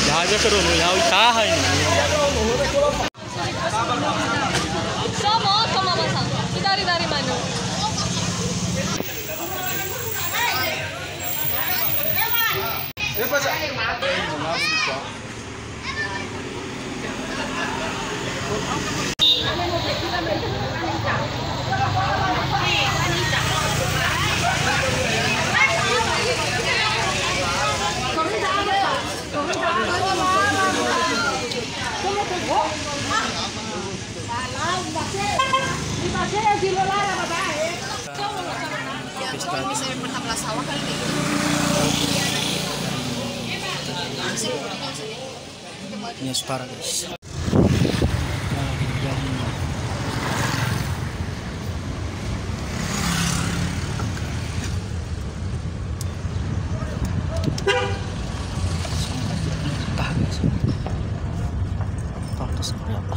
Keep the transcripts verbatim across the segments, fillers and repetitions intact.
Ya'aga khöra ono, ya'o itaha ini. Somo, somo masa. Kita hari dari mana? Pesta. Ini asparagus. Pantas berapa?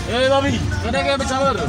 Eh, Babi, tadi kayak bersabar.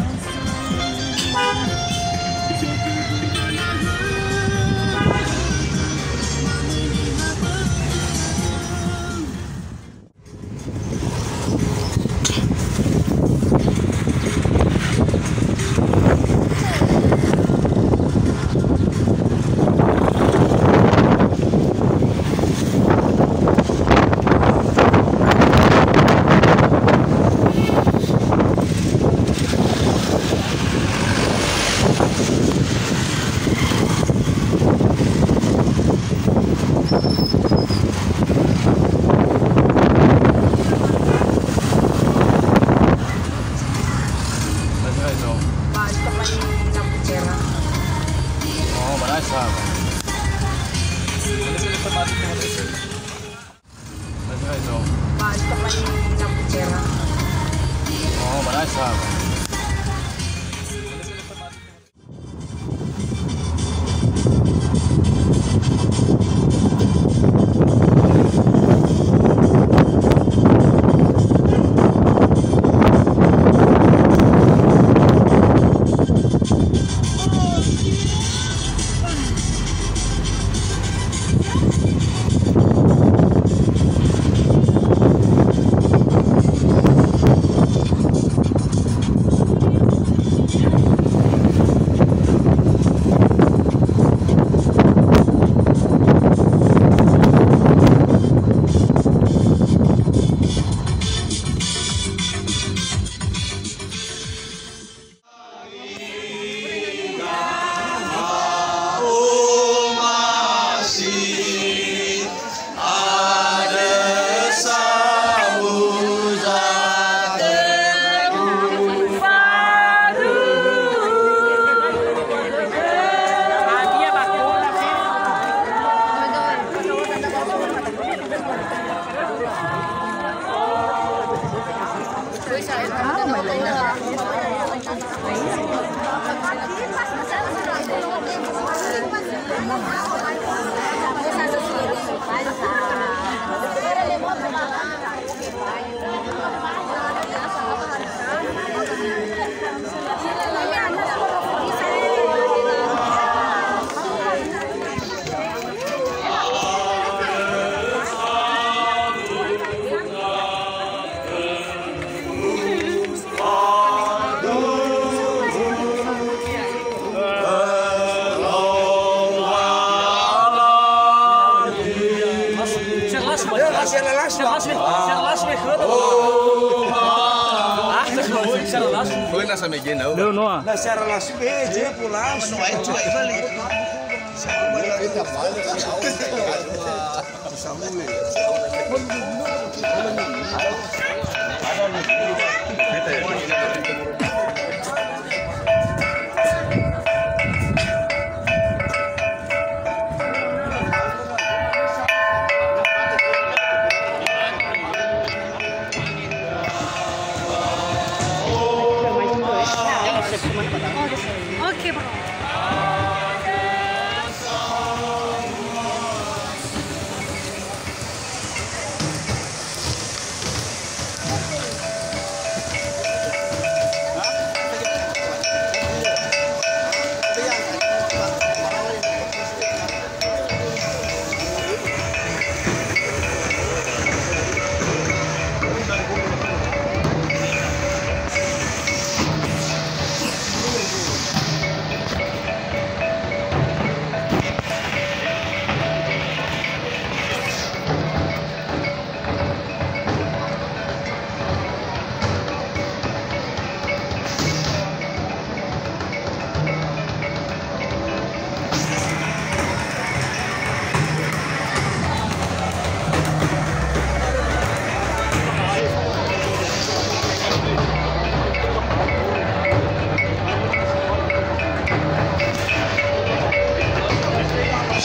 Föna samege nau. Leo Noah. Na secara langsung, eh, je pulang.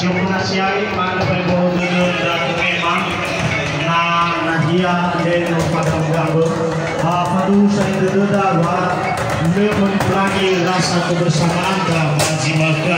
Sempurna siai, mane fa'ebo'ö dödö ndra'ugö memang, na nahia andre no fagambö-gambö, ba faduhu sa'ae dödöda wa lö ulangi rasa kebersamaanta ba zi ma'ökhö.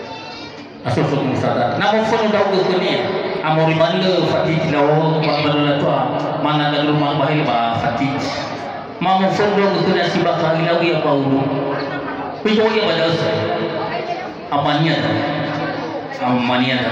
Asoso musada. Na mofönu ndra'ugö khönia. Amori manö fatiti lao ba, ba lala toa. Mana da rumah bahil ba fatiti. Ma mofönu ndra'ugö khönia si bakha ilau ia Paulo. Ibo ia ba da'ö sa. Amania da. Amania da.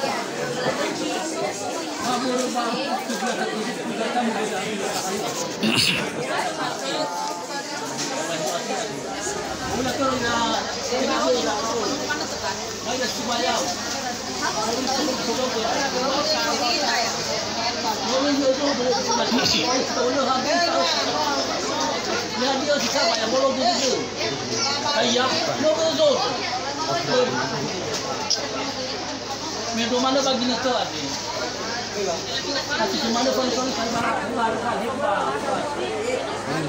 Mendo manö ba ginötö andre. Kasi si manö fali-fali fali ba, ba, ba, ba.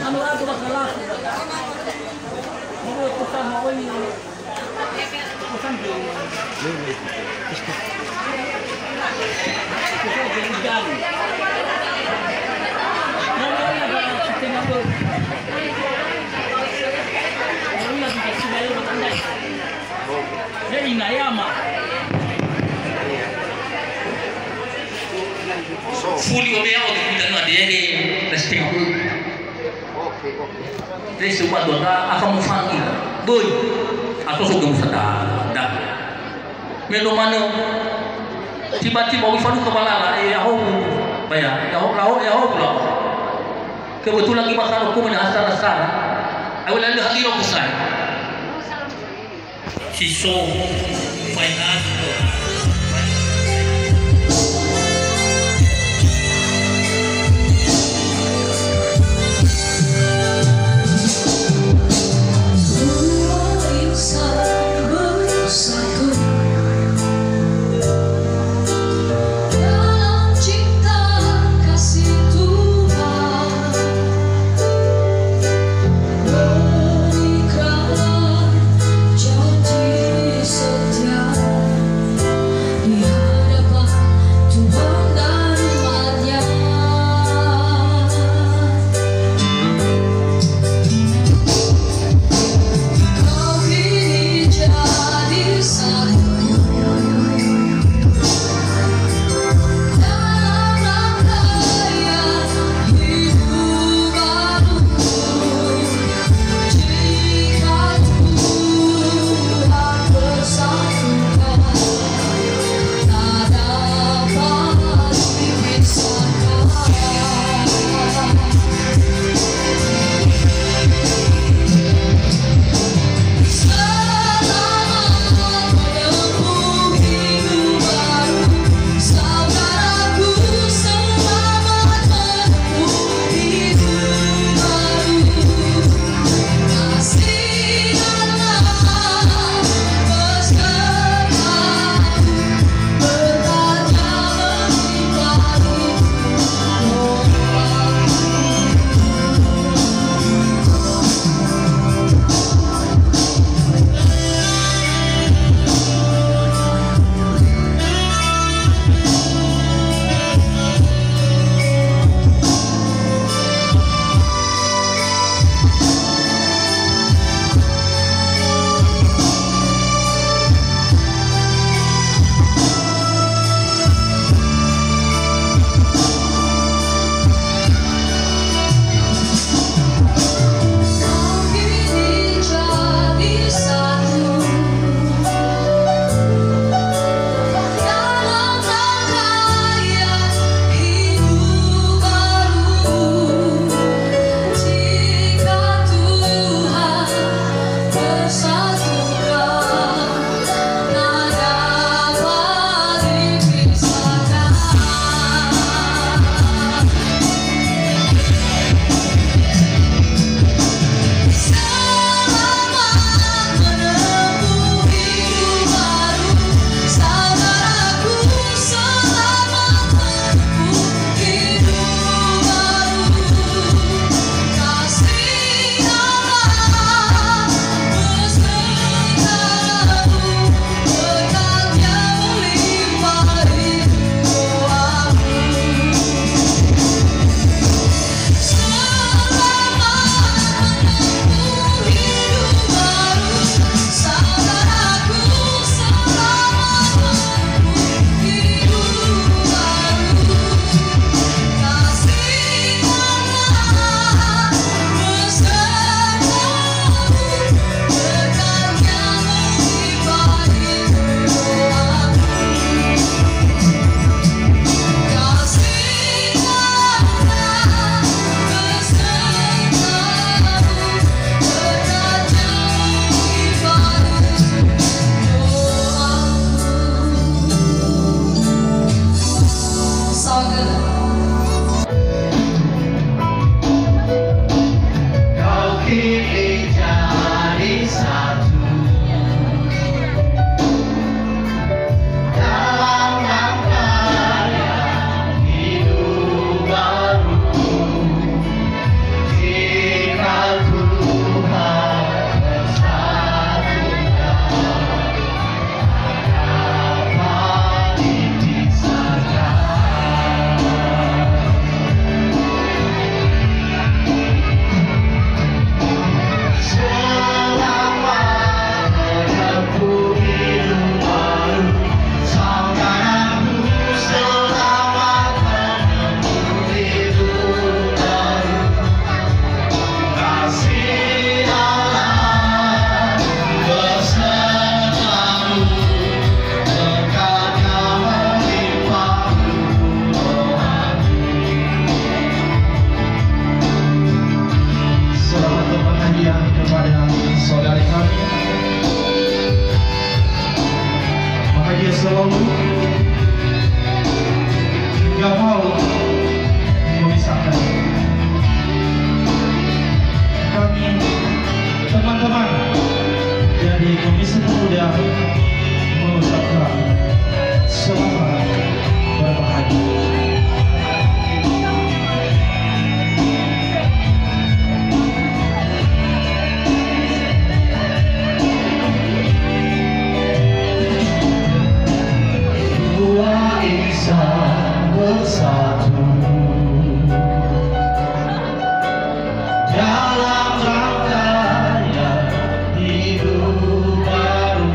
Anu adu ba kelas. Mau pesan mau ini. Pesan dulu. Pesan dulu dan. Mau ini ada sistem apa? Mau ini ada sistem apa? He ina, e ama. Fuli o bea o tu kita na dia ke testing aku. Oke, oke. Terus coba dua ta akan mufangi. Boy. Atau sudah musada. Dah. Mendo manö. Tiba-tiba wi fadu ke balala, eh, ya ho. Baya, ya ho, la ho, ya ho pula. Kebetulan ki pasar aku mana asar-asar. Aku lalu hati lo kusai. Si so, fai ato. Dalam cinta kasih Tuhan, berikanlah janji setia. Selamat berbahagia kepada saudari kami. Bahagia selalu. Gak mau memisahkan kami, teman-teman dari Komisi Pemuda, mengucapkan selamat berbahagia. Dua insan bersatu dalam rangkaian hidup baru.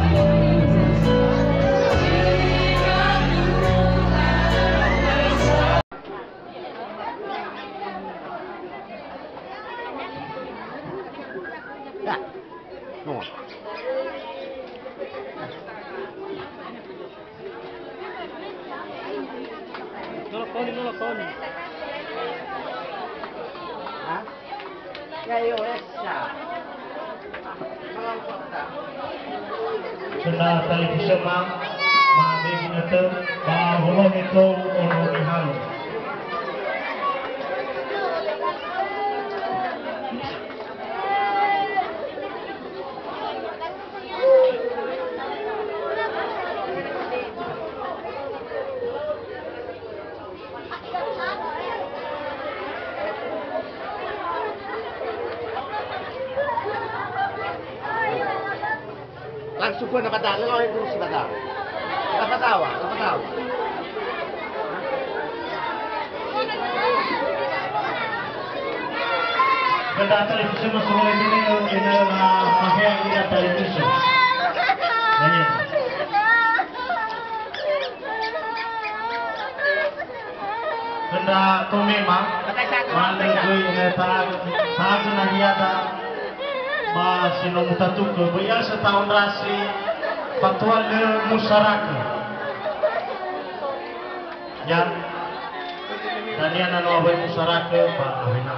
Föna talifusöma, ma'abe ginötö, ba wolohe tou ono nihalö. Langsung föna ba da'ö, lö lau dulu si ba da'ö. Dapat awak, dapat awak. Föna talifusö masoloi ini, ini, ah, pakai ini talifusö. Nah, iya. Föna tomema, mane göi, eh, ta'agö, ta'agö nahiada ba si no mutatukö, böi asö ta'ondrasi fatua lö musarakö. Ya, dania na no awai musarakö ba awena.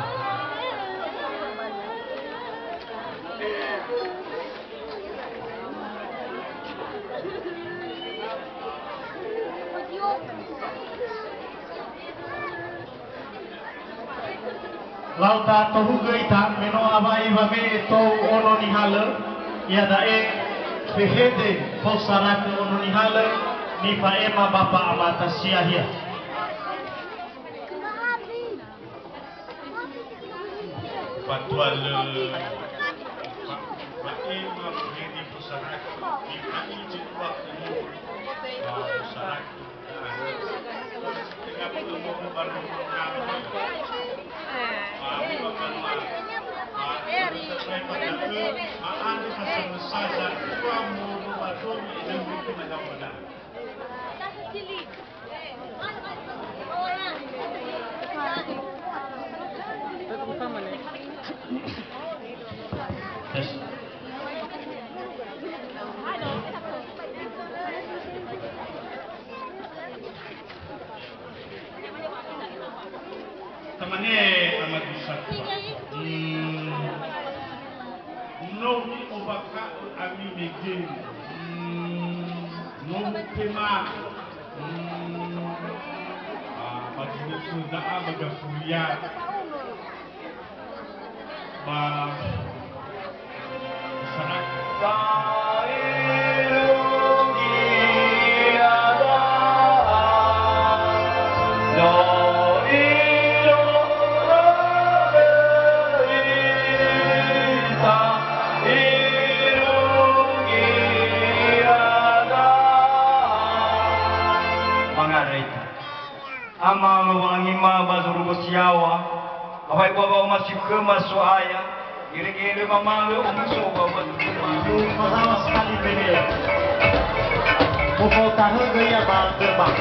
Lau ta'atohugö ita, me no awai wame'e tou ono nihalö, iada'e fehede fosarakö ono nihalö, nifa'ema Bapa Amata si ya'ia. Fatua lö, fa-, fa'ema fehede fosarakö, mifa'i zendrua khömi, ba fosarakö. Tamane amadu satua. Hmm. No mi'ombakha'ö ami mege. Hmm. No mutema. Hmm. Ah, ba Nusu da'a ba gafulia. Ba masyarakat. Mangala ita. Ama Lowalangima ba zorugo si yaŵa, ba wa'ebua wa'omasiu khöma So'aya, geregere mamaö omuso ba wa'ebua. Masalah sekali bene. Mufaotahögö ia ba gerbang.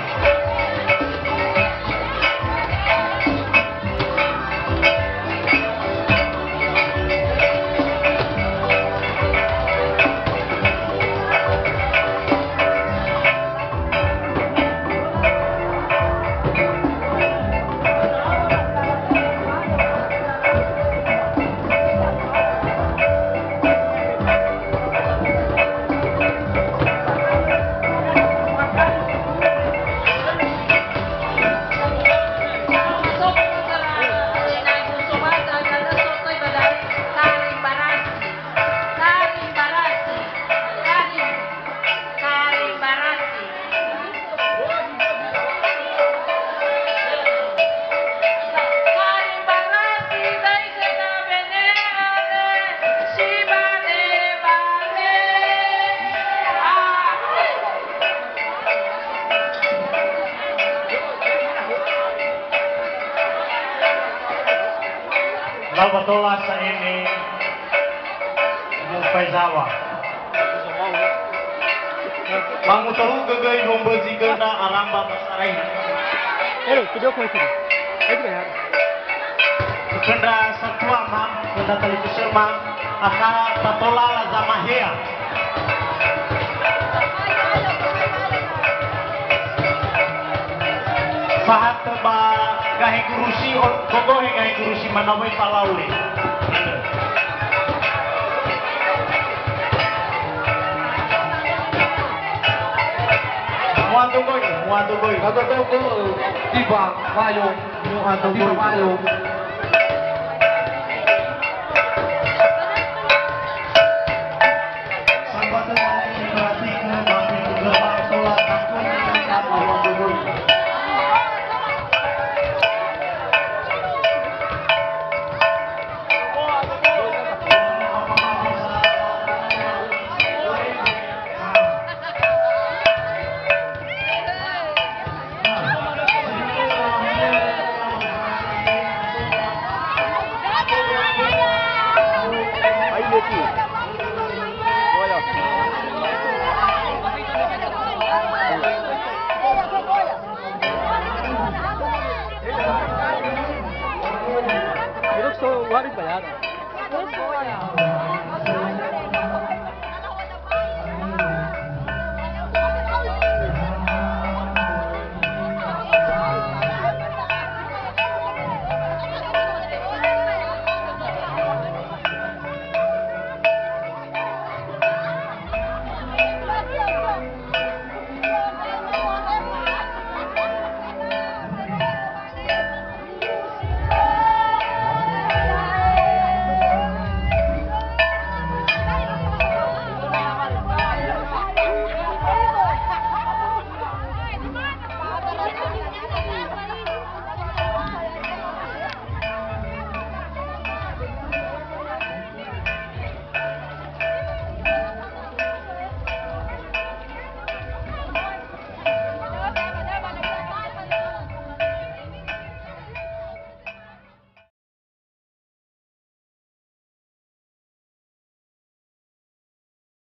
Karing barasi. Karing. Karing barasi. Karing barasi da'e na bene'e si bane-bane. Ah. Lau ba tola sa'ae mu'opai zaŵa. Mangutohugö göi wombözi göndra aramba ba sarai. Eh, video call sini. Eh, kita ya. Göndra satua ma, göndra talifusöma, akha tatola la zamahea. Sahatö ba gahe gurusi, o-, gogohe gahe gurusi manawai falaule. Muatu göi, muatu göi. Muatu göi, tiba, ayo. Iruk so waris bayar.